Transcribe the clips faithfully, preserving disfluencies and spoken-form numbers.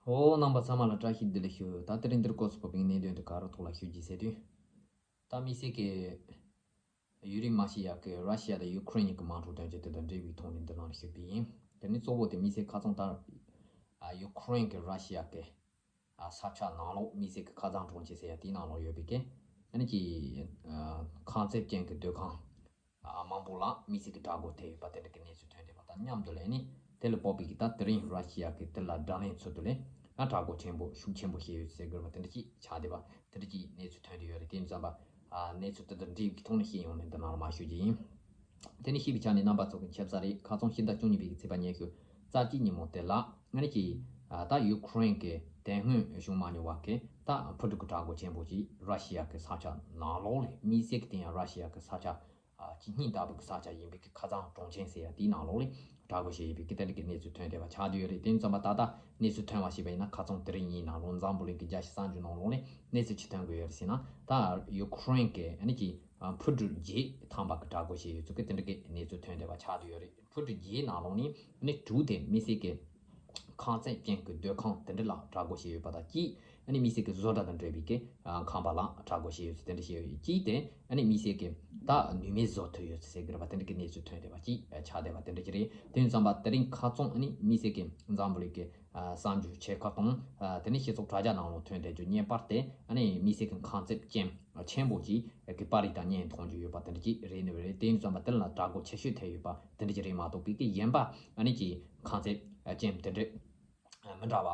ཨོ། རྣམ་པ་ཚང་མ་ལ་བཀྲ་ཤིས་བདེ་ལེགས་ཞུ། ད་དེ་རིང་འདིར་སྐོར་སུ་བབས་པའི་གནད་དོན་དེ་ག་རུ་ཐོག་ལ་ཞུ་རྒྱུ་ཟེར་དུས། ད་དམིགས་བསལ་གྱི་ཡུ་རིང་མ་ཤི་ཡ་གི་ར་ཤི་ཡ་དང་ཡུ་ཁུ་རེན་གཉིས་ཀྱི་དམག་འཁྲུག་དོན་རྐྱེན་དེ་དང་འབྲེལ་བའི་ཐོག་ནས་འདི་ནང་ལ་ཞུས་པ་ཡིན། དེ་ནི་གཙོ་བོ་དེ་དམིགས་བསལ་ཁ་སང་ལྟར། ཨ། ཡུ་ཁུ་རེན་གྱི་ར་ཤི་ཡ་གི། ཨ། ས་ཆ་ནང་ལོགས་དམིགས་བསལ་གྱི་ཁ་ཚང་གྲོང་ཁྱེར་ཟེར་ཡ་དེའི་ནང་ལོགས་ཡོད་པའི་གི། ཨ་ནི་གི། ཨ། ཁང་བརྩེགས་ཅན་གྱི་སྡོད་ཁང་། ཨ། མང་པོ་ལ་དམིགས་བསལ་གྱི་དྲག་རྒོལ་ཐེབས་ཡོད་པ་དེ་འདྲ་གི་གནས་ཚུལ་ཐོན་བསྡད་པ་དང་མཉམ་དུ་ལ་ནི། དེ་ལ་དཔག་པའི་གི་ད་དེ་རིང་ར་ཤི་ཡ་གི་དེ་ལ་དྲག་ལན་ཚུལ་དུ་ལས། ཨ། དྲག་རྒོལ་ཆེན་པོ་ཤུགས་ཆེན་པོ་བྱས་ཡོད་ཟེར་དགོས་པ་དེ་འདྲ་ཅིག་ཆགས་བསྡད་པ་དེ་འདྲ་ཅིག་གནས་ཚུལ་ཐོན་བསྡད་ཡོད་རེད། དེ་ཙམ་པ། ཨ། གནས་ཚུལ་དེ་དང་འབྲེལ་བའི་གི་ཐོག་ནས་ཤེས་ཡོང་ནས་འདི་ནང་ལ་མར་ཞུ་རྒྱུ་ཡིན། དེ་ནས་ཞུས་པའི་ཆ་ནས་རྣམ་པ་ཚོ་གི་ཁྱབ་ས་རེད། ཁ་སང་ཕྱི་ཟླ་བཅུ་གཉིས་པའི་གི་ཚེས་པ་ཉི་ཤུ་རྩ་གཅིག་ཉིན་མོ་དེ་ལ། ཨ་ནི་གི། ཨ། ད་ཡུ་ཁུ་རེན་གི་དེ་སྔོན་བྱུང་མ་མྱོང་བ་གི་ད་འཕུར་གྲུ་གི་དྲག་རྒོལ་ཆེན་པོ་ཅིག་ར་ཤི་ཡ་གི་ས་ཆ་ནང་ལོགས་ལ། དམིགས་བསལ་གི་དེ་ཡང་ར་ཤི་ཡ་གི་ས་ཆ། ཨ། གཅིག་སྙིང་དག་པའི་གི་ས་ཆ་ཡིན་པའི་གི་ཁ་ཚང་གྲོང་ཁྱེར་ཟེར་ཡ་དེའི་ནང་ལོགས་ལ་དྲག་རྒོལ་བྱས་ཡོད་པའི་གི་དེ་འདྲ་གི་གནས་ཚུལ་ཐོན་བསྡད་པ་ཆགས་བསྡད་ཡོད་རེད། དེ་ཙམ་པ་ད་ལྟ་གནས་ཚུལ་ཐོན་པ་ཞིག་པ་ཡིན་ན། ཁ་སང་དེ་རིང་ཉིན་ནང་ལོགས་འཛམ་བུ་གླིང་གི་རྒྱལ་སྤྱིའི་གསར་འགྱུར་ནང་ལོགས་ལ་གནས་ཚུལ་ཅི་ཐོན་གི་ཡོད་རེད་ཟེར་ན། ད་ཡུ་ཁུ་རེན་གི་ཨ་ནི་གི། ཨ། འཕུར་གྲུ་བརྒྱད་ཐམ་པ་གི་དྲག་རྒོལ་བྱས་ཡོད་ཚུལ་གི་དེ་འདྲ་གི་གནས་ཚུལ་ཐོན་བསྡད་པ་ཆགས་བསྡད་ཡོད་རེད། འཕུར་གྲུ་བརྒྱད་ནང་ལོགས་ནས་ཨ་ནི་དྲུག་དེ་དམིགས་བསལ་གི་ཁང་བརྩེགས་ཅན་གྱི་སྡོད་ཁང་དེ་འདྲ་ལ་དྲག་རྒོལ་བྱས་ཡོད་པ་དང་གཅིག་ཨ་ནི་དམིགས་བསལ་གྱི་བཟོ་གྲྭ་དང་འབྲེལ་བའི་གི། ཨ། ཁང་པ་ལ་དྲག་རྒོལ་བྱས་ཡོད་ཚུལ་དེ་འདྲ་བྱས་ཡོད། གཅིག་དེ་ཨ་ནི་དམིགས་བསལ་གྱི་ད་ནུས་མེད་བཟོ་ཐུབ་ཡོད་ཚུལ་ཟེར་གི་རེད་པ། དེ་འདྲ་གི་གནས་ཚུལ་ཐོན་བསྡད་པ་གཅིག་ཆགས་བསྡད་པ་དེ་འདྲ་ཅིག་རེད། དེ་ཙམ་པ་དེ་རིང་ཁ་སང་ཨ་ནི་དམིགས་བསལ་གྱི་འཛམ་བུ་གླིང་གི། ཨ། གསར་འགྱུར་ཆེ་ཁག་དང་། ཨ། དེ་ནས་སྤྱི་ཚོགས་དྲ་རྒྱ་ནང་ལ་ཐོན་བསྡད་རྒྱུ་བརྙན་པར་དེ་ཨ་ནི་དམིགས་བསལ་གྱི་ཁང་བརྩེགས་ཅན་ཆེན་པོ་ཅིག་གི་པར་རིས་དང་བརྙན་མཐོང་རྒྱུ་ཡོད་པ་དེ་འདྲ་ཅིག་རེད་ནི་རེད། དེ་ཙམ་པ་དེ་ལ་དྲག་རྒོལ་ཆེ་ཤོས་ཐེབས་ཡོད་པ་དེ་འདྲ་ཅིག་རེད་མ་གཏོགས་པའི་གི་གཞན་པ་ཨ་ནི་གི་ཁང་བརྩེགས་ཅན་དེ་འདྲ། ཨ། མི་འདྲ་བ།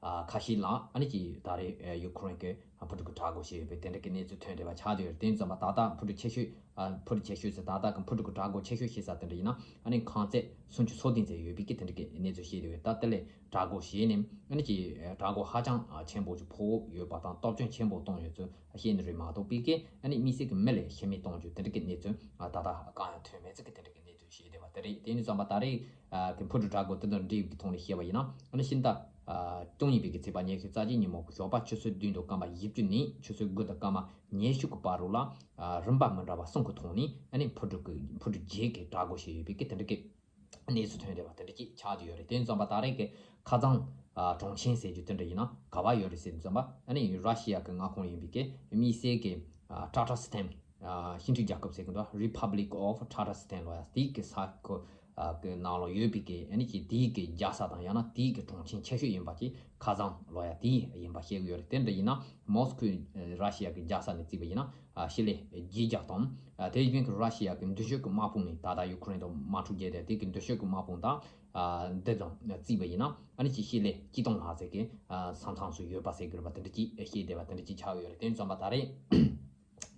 ཨ། ཁ་ཤས་ལ་ཨ་ནི་གི་ད་རེས། ཨ། ཡུ་ཁུ་རེན་གི་འཕུར་གྲུ་གི་དྲག་རྒོལ་བྱས་ཡོད་པའི་དེ་འདྲ་གི་གནས་ཚུལ་ཐོན་བསྡད་པ་ཆགས་བསྡད་ཡོད་རེད། དེ་ཙམ་པ་ད་ལྟ་འཕུར་གྲུ་ཆེ་ཤོས། ཨ། འཕུར་གྲུ་ཆེ་ཤོས་ཟེར། ད་ལྟ་གི་འཕུར་གྲུ་གི་དྲག་རྒོལ་ཆེ་ཤོས་བྱེད་ས་དེ་འདྲ་ཡིན་ན་ཨ་ནི་ཁང་བརྩེགས་སུམ་ཅུ་སོ་བདུན་ཙམ་ཡོད་པའི་གི་དེ་འདྲ་གི་གནས་ཚུལ་བཤད་བསྡད་ཡོད། ད་དེ་ལས་དྲག་རྒོལ་བྱས་ནས་ཨ་ནི་གི་དྲག་རྒོལ་ཧ་ཅང་ཆེན་པོ་ཅིག་ཕོག་ཡོད་པ་དང་སྟོབས་ཆེན་ཆེན་པོ་བཏང་ཡོད་ཚུལ་བཤད་ནི་རེད་མ་གཏོགས་པའི་གི་ཨ་ནི་དམིགས་བསལ་གི་མི་ལ་ཤི་རྨས་གཏོང་རྒྱུ་དེ་འདྲ་གི་གནས་ཚུལ། ཨ། ད་ལྟ་གང་ཡང་ཐོན་མེད་ཚུལ་གི་དེ་འདྲ་གི་གནས་ཚུལ་བཤད་བསྡད་པ་དེ་རེད། དེ་ཡིན་ཙམ་པ་ད་རེས། ཨ། གི་འཕུར་གྲུ་དྲག་རྒོལ་དེ་དང་འབྲེལ་བའི་ཐོག་ནས་བཤད་པ་ཡིན་ན། ཨ་ནི་ཕྱི་ཟླ། ཨ། བཅུ་གཉིས་པའི་གི་ཚེས་པ་ཉི་ཤུ་རྩ་གཅིག་ཉིན་མོ་གི་ཞོགས་པ་ཆུ་ཚོད་བདུན་དང་སྐར་མ་བཞི་བཅུ་ནས་ཆུ་ཚོད་དགུ་དང་སྐར་མ་ཉི་ཤུ་གི་བར་རུ་ལ། ཨ། རིམ་པ་མི་འདྲ་བ་གསུམ་གི་ཐོག་ནས་ཨ་ནི་འཕུར་གྲུ་གི་འཕུར་གྲུ་བརྒྱད་ཀྱིས་དྲག་རྒོལ་བྱས་ཡོད་པའི་གི་དེ་འདྲ་གི་གནས་ཚུལ་ཐོན་བསྡད་པ་དེ་འདྲ་ཅིག་ཆགས་བསྡད་ཡོད་རེད། དེ་ཡིན་ཙམ་པ་ད་རེས་ཀྱི་ཁ་ཚང་། ཨ། གྲོང་ཁྱེར་ཟེར་རྒྱུ་དེ་འདྲ་ཡིན་ན་ག་པར་ཡོད་རེད་ཟེར་ཙམ་པ། ཨ་ནི་ར་ཤི་ཡ་གི་མངའ་ཁོངས་ཡིན་པའི་གི་དམིགས་བསལ་གྱི། ཨ། ཊ་ཊར་སི་ཐན། ཨ། ཤིན་ཀྲིག་རྒྱལ་ཁབ་ཟེར་གི་འདུག Republic of Tatarstan ལོ་ཡ་དེའི་གི་ས་ཁུལ། ཨ། གི་ནང་ལ་ཡོད་པའི་གི་ཨ་ནི་གི་དེའི་གི་རྒྱལ་ས་དང་ཡང་ན་དེའི་གི་གྲོང་ཁྱེར་ཆེ་ཤོས་ཡིན་པ་གི་ཁ་ཚང་ལོ་ཡ་དེ་ཡིན་པ་བཤད་གི་ཡོད་རེད། དེ་འདྲ་ཡིན་ན་མོ་སི་ཁོའི་ར་ཤི་ཡ་གི་རྒྱལ་ས་ནས་བརྩིས་པ་ཡིན་ན། ཨ། ཞི་ལི་བརྒྱད་བརྒྱ་དང་། ཨ། དེ་བཞིན་གི་ར་ཤི་ཡ་གི་མདུན་ཤོག་གི་དམག་དཔུང་ནི་ད་ལྟ་ཡུ་ཁུ་རེན་དང་དམག་འཁྲུག་བརྒྱབ་སྟེ་དེ་གི་མདུན་ཤོག་གི་དམག་དཔུང་དང་། ཨ། འདི་དང་བརྩིས་པ་ཡིན་ན་ཨ་ནི་ཅི་ཞི་ལི་གཅིག་སྟོང་ལྷག་ཙམ་གི། ཨ། ས་མཚམས་སུ་ཡོད་པ་ཟེར་གི་རེད་པ། དེ་འདྲ་ཅིག་བཤད་བསྡད་པ་དེ་འདྲ་ཅིག་ཆགས་ཡོད་རེད། དེ་ཙམ་པ་ད་རེས་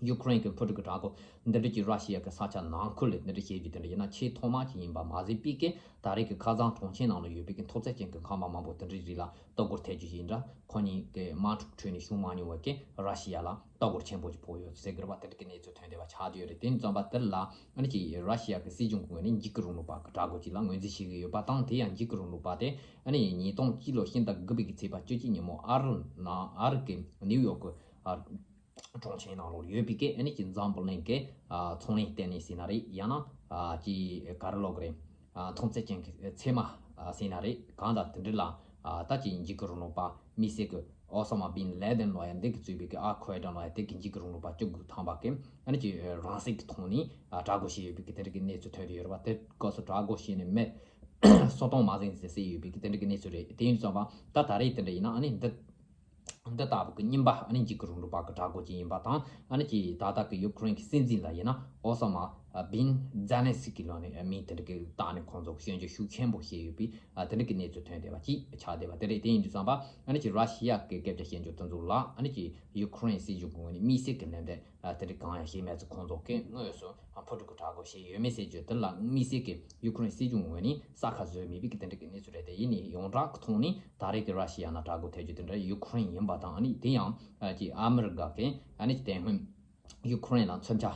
ཡུ་ཁུ་རེན་གི་འཕུར་གྲུ་གི་དྲག་རྒོལ་འདི་འདྲ་ཅིག་ར་ཤི་ཡ་གི་ས་ཆ་ནང་ཁུལ་ལ་འདི་འདྲ་བྱེད་རྒྱུ་དེ་འདྲ་ཡིན་ན་ཆེས་ཐོག་མ་ཅིག་ཡིན་པ་མ་ཟད་པའི་གི་ད་རེས་ཀྱི་ཁ་ཚང་གྲོང་ཁྱེར་ནང་ལ་ཡོད་པའི་གི་མཐོ་ཚད་ཅན་གྱི་ཁང་པ་མང་པོ་དེ་འདྲའི་རིགས་ལ། ལྟ་སྐོར་ཐེབས་རྒྱུ་ཡིན་འདྲ། ཁོ་གཉིས་ཀྱི་དམག་འཁྲུག་ཁྲོད་ནས་བྱུང་མ་མྱོང་བའི་གི་ར་ཤི་ཡ་ལ་ལྟ་སྐོར་ཆེན་པོ་ཞིག་ཕོག་ཡོད་ཟེར་གི་རེད་པ། དེ་འདྲ་གི་གནས་ཚུལ་ཐོན་བསྡད་པ་ཆགས་བསྡད་ཡོད་རེད། དེ་ཙམ་པ་དེ་ལ་ཨ་ནི་ཅིག་ར་ཤི་ཡ་གི་སྲིད་གཞུང་གི་ངོས་ནས་འཇིགས་སྐུལ་རིང་ལུགས་པ་གི་དྲག་རྒོལ་ཅིག་ལ་ངོས་འཛིན་བྱེད་ཀྱི་ཡོད་པ་དང་། དེ་ཡང་འཇིགས་སྐུལ་རིང་ལུགས་པ་དེ་ཨ་ནི་ཉིས་སྟོང་གཅིག་ལོ་ཕྱི་ཟླ་དགུ་པའི་གི་ཚེས་པ་བཅུ་གཅིག་ཉིན་མོ་ཨ་རི་ནང་ཨ་རི་གི་ནིའུ་ཡོག་གི། ཨ། གྲོང་ཁྱེར་ནང་ལོགས་ཡོད་པའི་གི་ཨ་ནི་ཅིག་འཛམ་བུ་གླིང་གི། ཨ། ཚོང་ལས་ལྟེ་གནས་ཟེར་ན་རེད། ཡང་ན། ཨ། ཅིག་ག་རེ་ལབ་དགོས་རེད། ཨ། མཐོང་ཚད་ཅན་གྱི་ཚད་མ། ཨ། ཟེར་ན་རེད། གང་ལྟར་དེ་འདྲ་ལ། ཨ། ད་ཅིག་འཇིགས་སྐུལ་རིང་ལུགས་པ་དམིགས་བསལ་གྱི་ཨོ་ས་མ་བིན་ལེ་དན་ལོ་ཡ་འདི་གིས་གཙོས་པའི་གི་ཨལ་ཁུ་ཨེ་ད་ལོ་ཡ་དེ་གི་འཇིགས་སྐུལ་རིང་ལུགས་པ་བཅུ་དགུ་ཐམ་པ་གི་ཨ་ནི་ཅིག་རང་སྲིད་ཀྱི་ཐོག་ནས། ཨ། དྲག་རྒོལ་བྱས་ཡོད་པའི་གི་དེ་འདྲ་གི་གནས་ཚུལ་ཐོན་བསྡད་ཡོད་རེད་པ། དེ་སྐབས་སུ་དྲག་རྒོལ་བྱས་ནས་མི་སུམ་སྟོང་མ་ཟིན་ཙམ་བསད་ཡོད་པའི་གི་དེ་འདྲ་གི་གནས་ཚུལ་རེད། དེ་ཡིན་ཙང་པ་ད་ད་རེས་དེ་འདྲ་ཡིན་ན་ཨ་ནི་འདི། འདི་ལྟ་བུ་གི་རྙིང་པ་ཨ་ནི་འཇིགས་སྐུལ་རིང་ལུགས་པ་གི་དྲག་རྒོལ་ཅིག་ཡིན་པ་དང་། ཨ་ནི་ཅིག་ད་ལྟ་གི་ཡུ་ཁུ་རེན་གི་སྲིད་འཛིན་ལ་ཡིན་ན་ཨོ་ས་མ་བིན་ཛེ་ལན་སི་ཀི་ལབ་ནས་མིང་དེ་འདྲ་གི་བཏགས་ནས་ཁོང་ཚོ་གི་སྐྱོན་བརྗོད་ཤུགས་ཆེན་པོ་བྱས་ཡོད་པའི། ཨ། དེ་འདྲ་གི་གནས་ཚུལ་ཐོན་བསྡད་པ་ཅིག་ཆགས་བསྡད་པ་དེ་རེད། དེ་ཡིན་དུས་ཙམ་པ་ཨ་ནི་ཅིག་ར་ཤི་ཡ་གི་སྐད་ཆ་བཤད་རྒྱུ་དེ་ཚོ་ལ་ཨ་ནི་ཅིག་ཡུ་ཁུ་རེན་སྲིད་གཞུང་གི་ངོས་ནས་དམིགས་བསལ་གི་ལན་འདེབས། ཨ། དེ་འདྲ་གང་ཡང་བྱས་མེད་ཚེ་ཁོང་ཚོ་གི་དངོས་སུ། ཨ། འཕུར་གྲུ་གི་དྲག་རྒོལ་བྱས་ཡོད་མེད་ཟེར་རྒྱུ་དེ་ལ་དམིགས་བསལ་གྱི་ཡུ་ཁུ་རེན་སྲིད་གཞུང་ངོས་ནས་ས་ཁ་བཟོས་མེད་པའི་གི་དེ་འདྲ་གི་གནས་ཚུལ་རེད། དེ་ཡིན་ནའི་ཡོངས་གྲགས་ཀྱི་ཐོག་ནས་ད་རེས་ཀྱི་ར་ཤི་ཡ་ནང་དྲག་རྒོལ་ཐེབས་རྒྱུ་དེ་འདྲ་ཡུ་ཁུ་རེན་ཡིན་པ་དང་། ཨ་ནི་དེ་ཡང་ཅིག་ཨ་མི་རི་ཀ་གིས་ཨ་ནི་དེ་སྔོན་ཡུ་ཁུ་རེན་ལ་མཚོན་ཆ་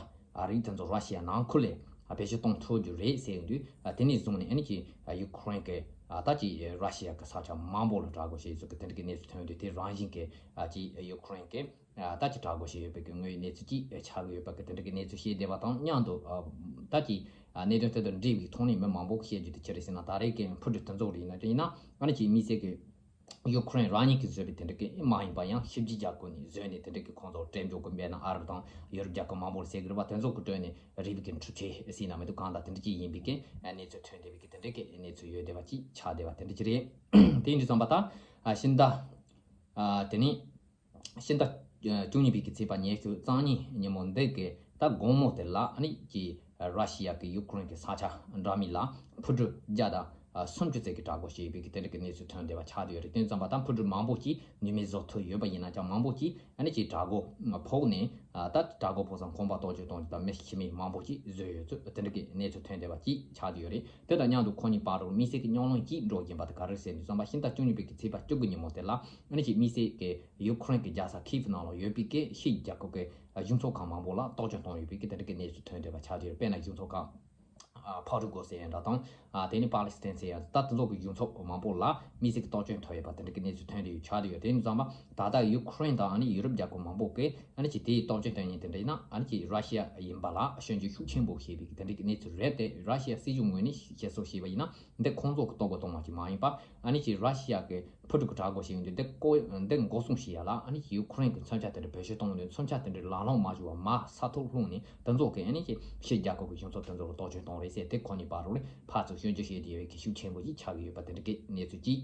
རིགས་དེ་ཚོ་ར་ཤི་ཡ་ནང་ཁུལ་ལ་བེད་སྤྱོད་གཏོང་ཐུབ་རྒྱུ་རེད་ཟེར་དུས། དེ་ནས་བཟུང་ནས་ཨ་ནི་ཅིག་ཡུ་ཁུ་རེན་གྱིས་ད་ཅིག་ར་ཤི་ཡ་གི་ས་ཆ་མང་པོ་ལ་དྲག་རྒོལ་བྱས་ཚུལ་གྱི་དེ་འདྲ་གི་གནས་ཚུལ་ཐོན་དུས། དེ་རང་བཞིན་གྱིས་ཅིག་ཡུ་ཁུ་རེན་གྱིས། ཨ། ད་ཅིག་དྲག་རྒོལ་བྱས་ཡོད་པའི་གི་དངོས་ཡོད་གནས་ཚུལ་ཅིག་ཆགས་ཀྱི་ཡོད་པ་གི་དེ་འདྲ་གི་གནས་ཚུལ་བཤད་བསྡད་པ་དང་མཉམ་དུ། ཨ། ད་ཅིག་ཨ། གནད་དོན་དེ་དང་འབྲེལ་བའི་ཐོག་ནས་མི་མང་པོ་གིས་བཤད་རྒྱུ་དེ་ཅི་རེད་ཟེར་ན། ད་རེས་ཀྱི་འཕུར་གྲུ་དེ་ཚོ་རེད་ཡིན་ན་ཅི་ཡིན་ན་ཨ་ནི་ཅིག་དམིགས་བསལ་གི་ ཡུ་ཁུ་རེན་རང་ཉིད་ཀྱིས་བཟོས་པའི་དེ་འདྲ་གི་མ་ཡིན་པ་ཡང་ཕྱི་རྒྱལ་རྒྱལ་ཁབ་ནས་བཟོས་ནས་དེ་འདྲ་གི་ཁོང་ཚོ་སྤྲད་འཇོག་གི་འབད་ན་ཨ་རབ་དང་ཡོ་རོབ་རྒྱལ་ཁབ་མང་པོར་ཟེར་གི་རེད་པ། དེ་ཚོ་གི་སྤྲོད་ནས་རེ་བུ་གི་འཕྲུལ་ཆས་ཟེར་ན་མི་འདུག་གང་ལྟར་དེ་འདྲ་གི་ཡིན་པའི་གི་གནས་ཚུལ་ཐོན་བསྡད་པའི་གི་དེ་འདྲ་གི་གནས་ཚུལ་ཡོད་བསྡད་པ་ཅིག་ཆགས་བསྡད་པ་དེ་འདྲ་ཅིག་རེད། དེ་ཡིན་དུས་ཙམ་པ་ད་ཕྱི་ཟླ་དེ་ནས་ཕྱི་ཟླ་བཅུ་གཉིས་པའི་གི་ཚེས་པ་ཉི་ཤུ་རྩ་གཉིས་ཉིན་མོ་འདི་གི་ད་དགོང་མོ་དེ་ལ་ཨ་ནི་ཀྱི་ར་ཤི་ཡ་གི་ཡུ་ཁུ་རེན་གི་ས་ཆ་འདྲ་མིན་ལ་འཕུར་གྲུ་བརྒྱ་དང་སུམ་ཅུ་ཙམ་གྱི་དྲག་རྒོལ་བྱས་ཡོད་པའི་གི་དེ་འདྲ་གི་གནས་ཚུལ་ཐོན་བསྡད་པ་ཆགས་བསྡད་ཡོད་རེད། དེ་ཙམ་པ་ད་འཕུར་གྲུ་མང་པོ་ཅིག་ནུས་མེད་བཟོ་ཐུབ་ཡོད་པ་ཡིན་ན་ཀྱང་མང་པོ་ཅིག་ཨ་ནི་ཀྱི་དྲག་རྒོལ་ཕོག་ནས་ད་དྲག་རྒོལ་ཕོག་ཙང་ཁང་པ་གཏོར་སྐྱོན་གཏོང་རྒྱུ་དང་མི་ཤི་རྨས་མང་པོ་ཅིག་བཟོས་ཡོད་ཚུལ་དེ་འདྲ་གི་གནས་ཚུལ་ཐོན་བསྡད་པ་ཅིག་ཆགས་བསྡད་ཡོད་རེད། དེ་དང་མཉམ་དུ་ཁོ་གཉིས་བར་དུ་དམིགས་བསལ་གྱི་གཉའ་གནོན་ཅིག་འགྲོ་བཞིན་པ་དེ་ག་རེ་ཟེར་དུས་ཙམ་པ་ཕྱི་ཟླ་བཅུ་གཉིས་པའི་གི་ཚེས་པ་བཅུ་དགུ་ཉིན་མོ་དེ་ལ་ཨ་ནི་ཀྱི་དམིགས་བསལ་གྱི་ཡུ་ཁུ་རེན་གྱི་རྒྱལ་ས་ཁིབ་ནང་ལ་ཡོད་པའི་གི་ཕྱི་རྒྱལ་ཁབ་ཀྱི་གཞུང་ཚབ་ཁང་མང་པོ་ལ་གཏོར་སྐྱོན་བཏང་ཡོད་པའི་གི་དེ་འདྲ་གི་གནས་ཚུལ་ཐོན་བསྡད་པ་ཆགས་བསྡད་ཡོད་རེད། དཔེར་ན་གཞུང་ཚབ་ཁང་ཕ་རུ་གོ་ཟེར་ཡ་འདྲ་དང་དེ་ནི་པ་ལི་སི་ཐན་ཟེར་ཡ་ད་དེ་ཚོ་གི་གཞུང་ཚབ་མང་པོ་ལ་དམིགས་བསལ་གྱི་གཏོར་སྐྱོན་ཐོབ་ཡོད་པ་དེ་འདྲ་གི་གནས་ཚུལ་ཐོན་བསྡད་ཡོད་ཆགས་བསྡད་ཡོད། དེ་ཡིན་ཙམ་པ་ད་ལྟ་ཡུ་ཁུ་རེན་དང་ཨ་ནི་ཡུ་རོབ་རྒྱལ་ཁབ་མང་པོ་གིས་ཨ་ནི་ཀྱི་དེའི་གཏོར་སྐྱོན་བཏང་མཁན་དེ་འདྲ་ཡིན་ན་ཨ་ནི་ཀྱི་ར་ཤི་ཡ་ཡིན་པ་ལ་སྐྱོན་བརྗོད་ཤུགས་ཆེན་པོ་བྱས་པའི་གི་དེ་འདྲ་གི་གནས་ཚུལ་རེད་དེ། ར་ཤི་ཡ་སྲིད་གཞུང་ངོས་ནས་བཤད་སྲོལ་བྱས་པ་ཡིན་ན་འདི་ཁོང་ཚོ་གི་གཏོར་རྒོལ་གཏོང་བ་ཅིག་མ་ཡིན་པ་ཨ་ནི་ཀྱི་ར་ཤི་ཡ་གི་འཕུར་གྲུ་གི་དྲག་རྒོལ་བྱེད་ཡོང་དུས་འདི་ཀོ་འདི་འགོག་སྲུང་བྱེད་ཡ་ལ་ཨ་ནི་ཀྱི་ཡུ་ཁུ་རེན་གི་མཚོན་ཆ་དེ་འདྲ་བེད་སྤྱོད་གཏོང་དུས་མཚོན་ཆ་དེ་འདྲ་ལག་ལེན་མ་བྱུང་བ་མར་ས་ཐོག་ལྷུང་ནས་དེ་ཚོ་གི་ཨ་ནི་ཀྱི་ཕྱི་རྒྱལ་ཁབ་གི་གཞུང་ཚབ་དེ་ཚོ་ལ་གཏོར་སྐྱོན་གཏོང་རེད་ཟེར་དེ་ཁོ་གཉིས་བར་དུ་ནས་ཕར་ཚུར་སྐྱོན་བརྗོད་བྱས་བསྡད་ཡོད་པའི་གི་ཤུགས་ཆེན་པོ་ཅིག་ཆགས་ཀྱི་ཡོད་པ་དེ་འདྲ་གི་གནས་ཚུལ་ཅིག་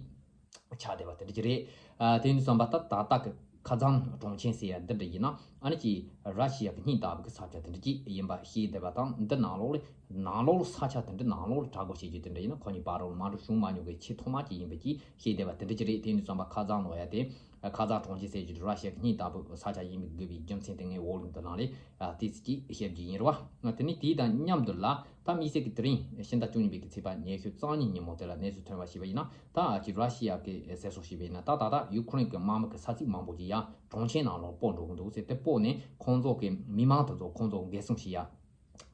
ཆགས་བསྡད་པ་དེ་འདྲ་ཅིག་རེད། ཨ་དེ་ཡིན་དུས་ཙམ་པ་ད་ད་ལྟ་གི་ཁ་ཚང་གྲོང་ཁྱེར་ཟེར་ཡ་འདི་འདྲ་ཡིན་ན་ཨ་ནི་ཀྱི་ར་ཤི་ཡ་གི་སྙིང་ལྟ་བུ་གི་ས་ཆ་དེ་འདྲ་ཅིག་ཡིན་པ་ཤེས་བསྡད་པ་དང་འདི་ནང་ལོགས་ལ་ནང་ལོགས་ལ་ས་ཆ་དེ་འདྲ་ནང་ལོགས་ལ་དྲག་རྒོལ་བྱེད་རྒྱུ་དེ་འདྲ་ཡིན་ན་ཁོ་གཉིས་བར་དུ་མ་འགྲོ་བྱུང་མ་མྱོང་གི་ཆེས་ཐོག་མ་ཅིག་ཡིན་པ་ཅིག་ཤེས་བསྡད་པ་དེ་འདྲ་ཅིག་རེད། དེ་ཡིན་དུས་ཙམ་པ་ཁ་ཚང་ལབ་ཡ་དེ་ཁ་ཚང་གྲོང་ཁྱེར་ཟེར་རྒྱུ་དེ་ར་ཤི་ཡ་གི་སྙིང་ལྟ་བུ་ས་ཆ་ཡིན་པའི་དགོས་པའི་རྒྱུ་མཚན་དེ་ངས་འོག་ལུང་དུ་ནང་ལས་ཏོག་ཙམ་ཅིག་བཤད་རྒྱུ་ཡིན་རེད་བ། དེ་ནས་དེའི་དང་མཉམ་དུ་ལ་ད་དམིགས་བསལ་གྱི་དེ་རིང་ཕྱི་ཟླ་བཅུ་གཉིས་པའི་གི་ཚེས་པ་ཉི་ཤུ་རྩ་གཉིས་ཉིན་མོ་དེ་ལ་གནས་ཚུལ་ཐོན་པ་ཞིག་པ་ཡིན་ན་ད་ཨ་ཅི་ར་ཤི་ཡ་གི་ཟེར་སྲོལ་ཞིག་པ་ཡིན་ན་ད་ད་ལྟ་ཡུ་ཁུ་རེན་གི་དམག་མི་གི་ས་ཚིགས་མང་པོ་ཅིག་ཡང་གྲོང་ཁྱེར་ནང་ལ་སྤོ་འགྲོ་གི་འདུག་ཟེར་དེ་སྤོ་ནས་ཁོང་ཚོ་གི་མི་མང་དེ་ཚོ་ཁོང་ཚོ་འགན་སྲུང་བྱེད་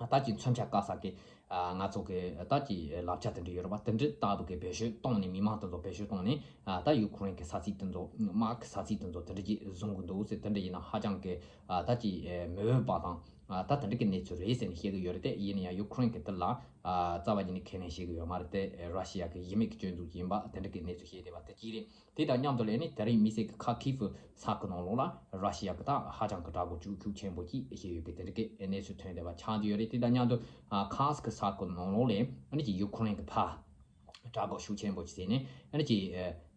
ཡ་ད་ཅི་མཚོན་ཆ་བཀག་ས་གི་ཨ་ང་ཚོ་གི་ད་ཅི་ལབ་ཆ་དེ་འདྲ་ཡོད་རེད་བ། དེ་འདྲ་ལྟ་བུ་གི་བེད་སྤྱོད་གཏོང་ནས་མི་མང་དེ་ཚོ་བེད་སྤྱོད་གཏོང་ནས་ཨ་ད་ཡུ་ཁུ་རེན་གི་ས་ཚིགས་དེ་ཚོ་དམག་གི་ས་ཚིགས་དེ་ཚོ་དེ་འདྲ་ཅིག་བཟུང་གི་འདུག་ཟེར། དེ་འདྲ་ཡིན་ན་ཧ་ཅང་གི་ཨ་ད་ཅི་མི་འོས་པ་དང་ཨ་ད་དེ་འདྲ་གི་གནས་ཚུལ་རེད་ཟེར་ནས་བཤད་གི་ཡོད་རེད་དེ། ཡིན་ན་ཡང་ཡུ་ཁུ་རེན་གི་དེ་ལ་ཨ་རྩ་བ་ཉིད་ནས་ཁས་ལེན་བྱེད་གི་ཡོད་མ་རེད་དེ། ར་ཤི་ཡ་གི་གཞི་མེད་གི་སྐྱོན་འཛུགས་ཡིན་པ་དེ་འདྲ་གི་གནས་ཚུལ་བཤད་བསྡད་པ་དེ་གཅིག་རེད། དེ་དང་མཉམ་དུ་ལས་ནི་དེ་རིང་དམིགས་བསལ་གི་ཁ་ཁིབ་ས་ཁུལ་ནང་ལོགས་ལ་ར་ཤི་ཡ་གི་ད་ཧ་ཅང་གི་དྲག་པོ་ཤུགས་ཤུགས་ཆེན་པོ་ཅིག་བྱས་ཡོད་པའི་དེ་འདྲ་གི་གནས་ཚུལ་ཐོན་བསྡད་པ་ཆགས་བསྡད་ཡོད་རེད། དེ་དང་མཉམ་དུ་ཨ་ཁར་སི་ཀི་ས་ཁུལ་ནང་ལོགས་ལས་ཨ་ནི་ཀྱི་ཡུ་ཁུ་རེན་གི་ཕར་དྲག་པོ་ཤུགས་ཆེན་པོ་ཅིག་བྱས་ནས་ཨ་ནི་ཀྱི་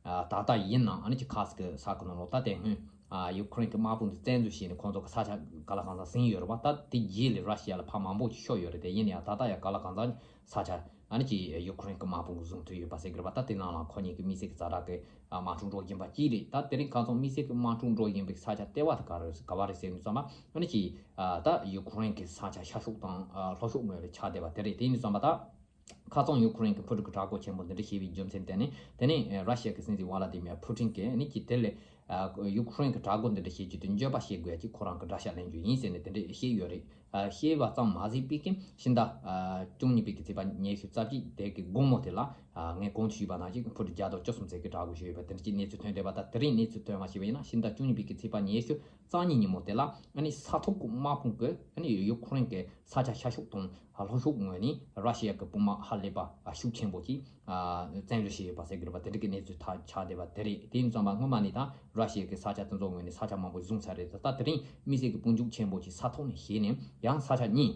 ཨ་ད་ལྟ་ཡིན་ནའང་ཨ་ནི་ཀྱི་ཁར་སི་ཀི་ས་ཁུལ་ནང་ལོགས་ད་དེ་སྔོན་ཨ་ཡུ་ཁུ་རེན་གི་དམག་དཔུང་འདི་བཙན་འཛུལ་བྱས་ནས་ཁོང་ཚོ་གི་ས་ཆ་ག་ལ་གང་འཚམ་ཟིན་ཡོད་རེད་བ། ད་དེ་རྗེས་ལ་ར་ཤི་ཡ་ལ་ཕར་མང་པོ་ཅིག་ཤོར་ཡོད་རེད་དེ། ཡིན་ན་ཡང་ད་ལྟ་ཡང་ག་ལ་གང་འཚམ་ས་ཆ་ཨ་ནི་ཀྱི་ཡུ་ཁུ་རེན་གི་དམག་དཔུང་གིས་བཟུང་ཐུབ་ཡོད་པ་ཟེར་གི་རེད་བ། ད་དེ་ནང་ལ་ཁོ་གཉིས་ཀྱི་དམིགས་བསལ་གི་ཛ་དྲག་གི་དམག་འཁྲུག་འགྲོ་བཞིན་པ་གཅིག་རེད། ད་དེ་རིང་ཁ་སང་དམིགས་བསལ་གི་དམག་འཁྲུག་འགྲོ་བཞིན་པའི་ས་ཆ་ལྟེ་བ་དེ་ག་རེ་ག་བ་རེད་ཟེར་ནས་བསམ་པ་ཨ་ནི་ཀྱི་ད་ཡུ་ཁུ་རེན་གི་ས་ཆ་ཤར་ཕྱོགས་དང་ལྷོ་ཕྱོགས་ངོས་ལ་ཆགས་བསྡད་པ་དེ་རེད། དེ་ཡིན་ཙམ་པ་ད་ཁ་སང་ཡུ་ཁུ་རེན་གི་འཕུར་གྲུ་གི་དྲག་རྒོལ་ཆེན་པོ་འདི་འདྲ་བྱས་པའི་རྒྱུ་མཚན་དེ་ནི་དེ་ནི་ར་ཤི་ཡ་གི་སྲིད་འཛིན་ཝ་ལ་ཏི་མེར་ཕུ་ཊིན་གྱིས་ནི་ཀྱི་དེ་ལས་ཡུ་ཁུ་རེན་གི་དྲག་རྒོལ་འདི་འདྲ་བྱེད་རྒྱུ་དེ་འགྱོད་པ་བྱེད་དགོས་ཀྱི་ཁོ་རང་གི་དགྲ་ཤ་ལེན་རྒྱུ་ཡིན་ཟེར་ནས་དེ་འདྲ་བཤད་ཡོད་རེད། ཨ་བཤད་པ་ཙམ་མ་ཟད་པའི་གི་ཕྱི་ཟླ་ཨ་བཅུ་གཉིས་པའི་གི་ཚེས་པ་ཉི་ཤུ་རྩ་གཅིག་དེ་གི་དགོང་མོ་དེ་ལ་ཨ་ངས་གོང་དུ་ཞུས་པ་ནང་བཞིན་འཕུར་གྲུ་བརྒྱ་དང་བཅུ་གསུམ་ཙམ་གྱི་དྲག་རྒོལ་བྱས་ཡོད་པ་དེ་འདྲ་ཅིག་གནས་ཚུལ་ཐོན་བསྡད་པ་དང་། དེ་རིང་གནས་ཚུལ་ཐོན་པ་ཞིག་ཡིན་ན་ཕྱི་ཟླ་བཅུ་གཉིས་པའི་གི་ཚེས་པ་ཉི་ཤུ་རྩ་གཉིས་ཉིན་མོ་དེ་ལ་ཨ་ནི་ས་ཐོག་གི་དམག་དཔུང་གིས་ཨ་ནི་ཡུ་ཁུ་རེན་གི་ས་ཆ་ཤར་ཕྱོགས་དང་ལྷོ་ཕྱོགས་ངོས་ནས་ར་ཤི་ཡ་གི་དཔུང་དམག་ཧ་ལས་པ་ཤུགས་ཆེན་པོ་ཅིག་བཙན་འཛུལ་བྱས་ཡོད་པ་ཟེར་གི་རེད་པ། དེ་འདྲ་གི་གནས་ཚུལ་ཐག་ཆགས་བསྡད་པ་དེ་རེད། དེ་ཡིན་ཙམ་པ་སྔོན་མ་ནས་ད་ར་ཤི་ཡ་གི་ས་ཆ་དེ་ཚོ་ངོས་ནས་ས་ཆ་མང་པོ་བཟུང་ཚར་རེད། ད་དེ་རིང་དམིགས་བསལ་གི་དཔུང་འཇུག་ཆེན་པོ་ཅིག་ས་ཐོག་ནས་བྱས་ནས་ཡང་ས་ཆ་གཉིས།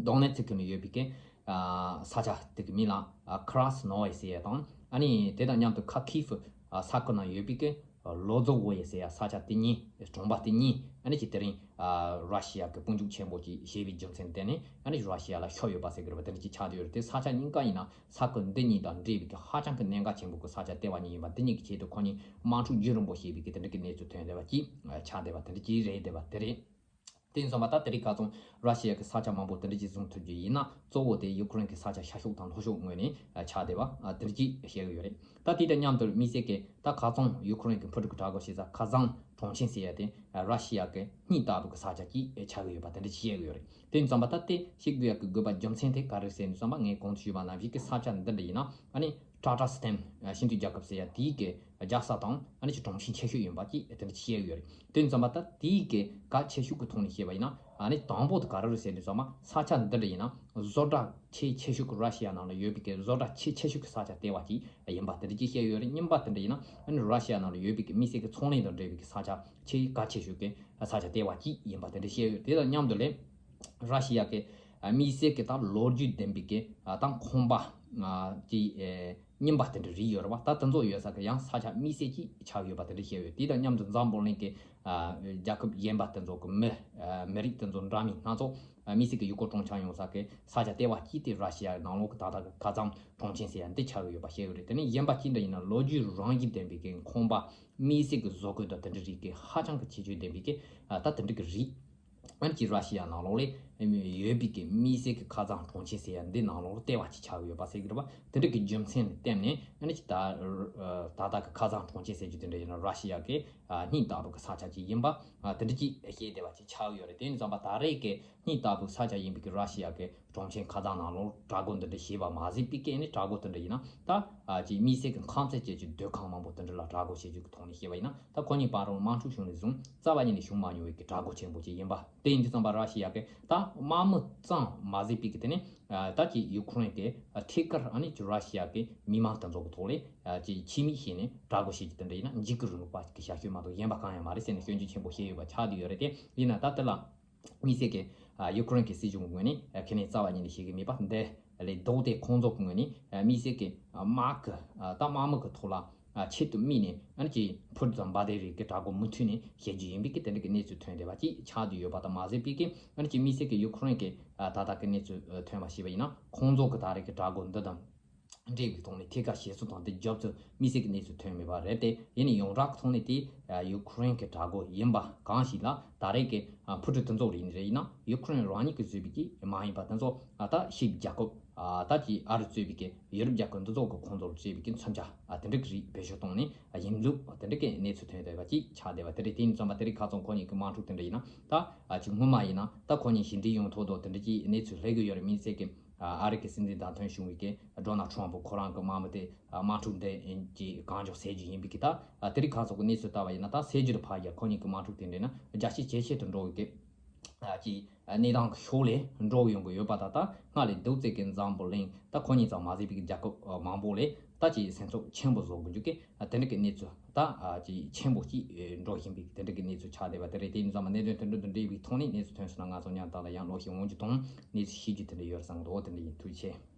དོན་ནས་ཚིག་གི་ནས་ཡོད་པའི་གི་ས་ཆ་དེ་གི་མིང་ལ་ཁ་ར་སི་ནོ་ཝེ་ཟེར་ཡ་དང་། ཨ་ནི་དེ་དང་མཉམ་དུ་ཁ་ཁིབ་ས་ཁུལ་ནང་ཡོད་པའི་གི་ལོ་ཛོ་ཝེ་ཟེར་ཡ་ས་ཆ་དེ་གཉིས། གྲོང་པ་དེ་གཉིས་ཨ་ནི་ཀྱི་དེ་རིང་ར་ཤི་ཡ་གི་དཔུང་འཇུག་ཆེན་པོ་ཅིག་བྱས་པའི་རྒྱུ་མཚན་དེ་ནི་ཨ་ནི་ར་ཤི་ཡ་ལ་ཤོར་ཡོད་པ་ཟེར་གི་རེད་པ། དེ་འདྲ་ཅིག་ཆགས་བསྡད་ཡོད་རེད་དེ། ས་ཆ་གཉིས་ཀ་ཡིན་ན་ས་ཁུལ་འདི་གཉིས་དང་འབྲེལ་བའི་གི་ཧ་ཅང་གི་གནད་འགག་ཆེན་པོ་གི་ས་ཆ་ལྟེ་བ་གཉིས་ཡིན་པ་འདི་གཉིས་ཀྱི་ཆེད་དུ་ཁོ་གཉིས་དམག་འཁྲུག་རྒྱུན་རིང་པོ་བྱས་པའི་གི་དེ་འདྲ་གི་གནས་ཚུལ་ཐོན་བསྡད་པ་ཅིག་ཆགས་བསྡད་པ་དེ་འདྲ་ཅིག་རེད་བསྡད་པ་དེ་རེད། དེ་ཡིན་ཙང་མ་ད་དེ་རིང་ཁ་སང་ར་ཤི་ཡ་གི་ས་ཆ་མང་པོ་དེ་འདྲ་ཅིག་བཟུང་ཐུབ་རྒྱུ་ཡིན་ན་གཙོ་བོ་དེ་ཡུ་ཁུ་རེན་གི་ས་ཆ་ཤར་ཕྱོགས་དང་ལྷོ་ཕྱོགས་ངོས་ནས་ཆགས་བསྡད་པ་དེ་འདྲ་ཅིག་བཤད་གི་ཡོད་རེད། ད་དེ་དང་མཉམ་དུ་དམིགས་བསལ་གི་ད་ཁ་སང་ཡུ་ཁུ་རེན་གི་འཕུར་གྲུ་གི་དྲག་རྒོལ་བྱེད་ས་ཁ་སང་གྲོང་ཆེན་ཟེར་ཡ་དེ་ར་ཤི་ཡ་གི་སྙིང་ལྟ་བུ་གི་ས་ཆ་ཅིག་ཆགས་གི་ཡོད་པ་དེ་འདྲ་ཅིག་བཤད་གི་ཡོད་རེད། དེ་ཡིན་ཙང་མ་ད་དེ་བཤད་དགོས་ཡ་གི་དགོས་པ་རྒྱུ་མཚན་དེ་ག་རེ་ཟེར་ནས་ཙང་མ་ངས་གོང་དུ་ཞུས་པ་ནང་བཞིན་གི་ས་ཆ་འདི་འདྲ་ཡིན་ན་ཨ་ནི་ ཊ་ཊ་སི་ཊིལ་ཤིན་ཏུ་རྒྱལ་ཁབ་ཟེར་ཡ་དེའི་གི་རྒྱལ་ས་དང་ཨ་ནི་ཅིག་གྲོང་ཁྱེར་ཆེ་ཤོས་ཡིན་པ་ཅིག་དེ་འདྲ་བཤད་ཡོད་རེད། དེ་ཙམ་པ་ད་དེའི་གི་གལ་ཆེ་ཤོས་ཀྱི་ཐོག་ནས་བཤད་པ་ཡིན་ན་ཨ་ནི་དང་པོ་དེ་ག་རེ་རེད་ཟེར་དུས་ཙམ་པ་ས་ཆ་འདི་འདྲ་ཡིན་ན་བཟོ་གྲྭ་ཆེས་ཆེ་ཤོས་ཀྱི་ར་ཤི་ཡ་ནང་ལ་ཡོད་པའི་གི་བཟོ་གྲྭ་ཆེས་ཆེ་ཤོས་ཀྱི་ས་ཆ་ལྟེ་བ་ཅིག་ཡིན་པ་དེ་འདྲ་ཅིག་བཤད་ཡོད་རེད། གཉིས་པ་དེ་འདྲ་ཡིན་ན་ཨ་ནི་ར་ཤི་ཡ་ནང་ལ་ཡོད་པའི་གི་དམིགས་བསལ་གྱི་ཚོང་ལས་དང་འབྲེལ་བའི་གི་ས་ཆ་ཆེས་གལ་ཆེ་ཤོས་ཀྱི་ས་ཆ་ལྟེ་བ་ཅིག་ཡིན་པ་དེ་འདྲ་བཤད་ཡོད། དེ་དང་མཉམ་དུ་ལས་ར་ཤི་ཡ་གི་དམིགས་བསལ་གྱི་ད་ལོ་རྒྱུས་ལྡན་པའི་གི་ད་ཁང་པ་ཅིག་རྙིང་པ་དེ་འདྲ་རིགས་ཡོད་རེད་བ། ད་དེ་ཚོ་ཡོད་ས་གི་ཡང་ས་ཆ་དམིགས་བསལ་ཅིག་ཆགས་ཡོད་པ་དེ་འདྲ་བཤད་ཡོད། དེ་དང་མཉམ་དུ་འཛམ་བུ་གླིང་གི་རྒྱལ་ཁབ་གཞན་པ་དེ་ཚོ་གི་མི་མི་རིགས་དེ་ཚོ་འདྲ་མིན་སྣ་ཚོགས་དམིགས་བསལ་གྱི་ཡུལ་སྐོར་སྤྲོ་འཆམ་ཡོང་ས་གི་ས་ཆ་ལྟེ་བ་གཅིག་དེ་ར་ཤི་ཡ་ནང་ལོགས་ཀྱི་ད་ལྟ་གི་ཁ་ཚང་གྲོང་ཁྱེར་ཟེར་ཡ་འདི་ཆགས་ཀྱི་ཡོད་པ་བཤད་ཡོད་རེད། དེ་ནས་གཞན་པ་གཅིག་འདྲ་ཡིན་ན་ལོ་རྒྱུས་རང་བཞིན་ལྡན་པའི་གི་ཁང་པ་དམིགས་བསལ་གྱི་བཟོ་བཀོད་དང་དེ་འདྲ་རིགས་ཀྱི་ཧ་ཅང་གི་ཁྱད་ཆོས་ལྡན་པའི་གི་ད་དེ་འདྲ་གི་རིགས་ཨ་ནི་ཅིག་ར་ཤི་ཡ་ནང་ལོགས་ལས་ཡོད་པའི་གི་དམིགས་བསལ་གྱི་ཁ་ཚང་གྲོང་ཁྱེར་ཟེར་ཡ་འདི་ནང་ལོགས་ལྟེ་བ་ཅིག་ཆགས་ཀྱི་ཡོད་པ་ཟེར་གྱི་རེད་བ། དེ་འདྲ་གི་རྒྱུ་མཚན་ལ་བརྟེན་ནས་ཨ་ནི་ཅིག་ད་ད་ལྟ་གི་ཁ་ཚང་གྲོང་ཁྱེར་ཟེར་རྒྱུ་དེ་འདྲ་ཡིན་ན་ར་ཤི་ཡ་གི་སྙིང་ལྟ་བུ་གི་ས་ཆ་ཅིག་ཡིན་པ་དེ་འདྲ་ཅིག་བཤད་བསྡད་པ་ཅིག་ཆགས་ཡོད་རེད། དེ་ཡིན་ཙང་པ་ད་རེས་ཀྱི་སྙིང་ལྟ་བུ་ས་ཆ་ཡིན་པའི་གི་ར་ཤི་ཡ་གི་གྲོང་ཁྱེར་ཁ་ཚང་ནང་ལོགས་གྲྭ་སྒོ་འདི་འདྲ་བྱས་པ་མ་ཟད་པའི་གི་ཨ་ནི་གྲྭ་སྒོ་དེ་འདྲ་ཡིན་ན་ད་ཅིག་དམིགས་བསལ་གྱི་ཁང་བརྩེགས་ཅན་གྱི་སྡོད་ཁང་མང་པོ་དེ་འདྲ་ལ་གྲྭ་སྒོ་བྱེད་རྒྱུ་གི་ཐོག་ནས་བཤད་པ་ཡིན་ན་ད་ཁོ་གཉིས་བར་དུ་དམག་འཁྲུག་བྱུང་ནས་བཟུང་རྩ་བ་ཉིད་ནས་བྱུང་མ་མྱོང་བའི་གི་གྲྭ་སྒོ་ཆེན་པོ་ཅིག་ཡིན་པ། དེ་ཡིན་དུས་ཙམ་པ་ར་ཤི་ཡ་གི་ད་དམག་མི་ཙམ་མ་ཟད་པའི་གི་དེ་ནས་ད་ཅིག་ཡུ་ཁུ་རེན་གི་ཐད་ཀར་ཨ་ནི་ཅིག་ར་ཤི་ཡ་གི་མི་མང་དེ་ཚོ་གི་ཐོག་ལས་ཅིག་ཆེད་དམིགས་བྱས་ནས་གྲྭ་སྒོ་བྱེད་རྒྱུ་དེ་འདྲ་ཡིན་ན་འཇིགས་སྐུལ་རིང་ལུགས་པ་གི་བྱ་སྤྱོད་མ་གཏོགས་གཞན་པ་གང་ཡང་མ་རེད་ཟེར་ནས་སྐྱོན་བརྗོད་ཆེན་པོ་བྱས་ཡོད་པ་ཆགས་བསྡད་ཡོད་རེད། དེ་ཡིན་ན་ད་དེ་ལ་དམིགས་བསལ་གྱི་ཡུ་ཁུ་རེན་གྱི་སྲིད་གཞུང་གི་ངོས་ནས་ཁས་ལེན་རྩ་བ་ཉིད་ནས་བྱེད་ཀྱི་མེད་པ་འདི་ལས་ལྡོག་སྟེ་ཁོང་ཚོ་གི་ངོས་ནས་དམིགས་བསལ་གྱི་དམག་གི་ད་དམག་མི་གི་ཐོག་ལ་ཆེད་དུ་དམིགས་ནས་ཨ་ནི་ཅིག་ཕུར་དང་འབའ་རྡེ་རིགས་ཀྱི་གྲྭ་སྒོ་མུ་མཐུད་ནས་བྱེད་རྒྱུ་ཡིན་པའི་གི་དེ་འདྲ་གི་གནས་ཚུལ་ཐོན་བསྡད་པ་ཅིག་ཆགས་བསྡད་ཡོད་པ་དང་མ་ཟད་པའི་གི་ཨ་ནི་ཅིག་དམིགས་བསལ་གྱི་ཡུ་ཁུ་རེན་གྱི་ད་ལྟ་གི་གནས་ཚུལ་ཐོན་པ་ཞིག་པ་ཡིན་ན་ཁོང་ཚོ་གི་ད་རེས་ཀྱི་གྲྭ་སྒོ་འདི་དང་འབྲེལ་བའི་ཐོག་ནས་ཐད་ཀར་ཞེ་སོ་དང་དེ་རྒྱབ་ཏུ་དམིགས་བསལ་གྱི་གནས་ཚུལ་ཐོན་མེད་པ་རེད་དེ། ཡིན་ནའི་ཡོངས་གྲགས་ཀྱི་ཐོག་ནས་དེ་ཡུ་ཁུ་རེན་གྱི་གྲྭ་སྒོ་ཡིན་པ་གང་ཞིག་ལ་ད་རེས་ཀྱི་འཕུར་གྲུ་དེ་ཚོ་རིགས་ནི་རེད་ཡིན་ན་ཡུ་ཁུ་རེན་རང་ཉིད་ཀྱིས་བཟོས་པའི་གི་མ་ཡིན་པ་དེ་ཚོ་ད་ཕྱིའི་རྒྱལ་ཁབ་ད་ཅིག་ཨ་རི་གཙོས་པའི་གི་ཡུ་རོབ་རྒྱལ་ཁབ་འདི་ཚོ་གི་ཁོང་ཚོར་སྤྲད་པའི་གི་མཚོན་ཆ་དེ་འདྲ་གི་རིགས་བེད་སྤྱོད་བཏང་ནས་ཡིན་ལུགས་དེ་འདྲ་གི་གནས་ཚུལ་ཐོན་བསྡད་པ་ཅིག་ཆགས་བསྡད་པ་དེ་རེད། དེ་ཡིན་ཙམ་པ་དེ་རིང་ཁ་སང་ཁོ་གཉིས་ཀྱི་དམག་འཁྲུག་དེ་འདྲ་ཡིན་ན་ད་ཅིག་སྔོན་མ་ཡིན་ན་ད་ཁོ་གཉིས་ཞི་འགྲིག་ཡོང་ཐོག་ཏུ་དེ་འདྲ་གི་གནས་ཚུལ་སླེབས་གི་ཡོད་རེད། དམིགས་བསལ་གྱི་ཨ་རི་གི་སྲིད་འཛིན་བདམས་ཐོན་བྱུང་བའི་གི་ཌོ་ནལ་ཊམ་ཕུ་ཁོ་རང་གི་དམག་མི་དེ་དམག་འཁྲུག་འདི་གི་གང་མགྱོགས་སེལ་རྒྱུ་ཡིན་པའི་གི་ད་དེ་རིང་ཁ་སང་གི་གནས་ཚུལ་ལྟ་བ་ཡིན་ན་ད་སེལ་རྒྱུ་རུ་ཕར་ཡ་ཁོ་གཉིས་ཀྱི་དམག་འཁྲུག་དེ་འདྲ་ན་རྒྱ་ཆེ་ཇེ་ཆེ་དུ་འགྲོ་བའི་གི་ཅིག་གནས་སྟངས་ཀྱི་ཕྱོགས་ལས་འགྲོ་ཡོང་གི་ཡོད་པ་ད་ལྟ་སྔར་ལས་སྡུག་ཙེ་གི་འཛམ་བུ་གླིང་ད་ཁོ་གཉིས་ཙམ་མ་ཟད་པའི་རྒྱལ་ཁབ་མང་པོ་ལས་ད་ཅིག་སེམས་ཚོར་ཆེན་པོ་བཟོ་དགོས་རྒྱུ་གི་དེ་འདྲ་གི་གནས་ཚུལ་ད་ཅིག་ཆེན་པོ་ཅིག་འགྲོ་བཞིན་པའི་དེ་འདྲ་གི་གནས་ཚུལ་ཆགས་བསྡད་པ་དེ་རེད། དེ་ཡིན་ཙང་མ་གནད་དོན་དེ་འདྲ་དང་འབྲེལ་བའི་ཐོག་ནས་གནས་ཚུལ་ཐོན་སོང་ན་ང་ཚོ་མཉམ་དུ་ཡང་ཀློག་ཞིབ་འོང་རྒྱུ་དང་གནས་ཚུལ་ཤེས་རྒྱུ་དེ་འདྲ་ཡོད་བསམ་གི་འདུག་དེ་འདྲ་ཡིན། ཐུགས་རྗེ་ཆེ།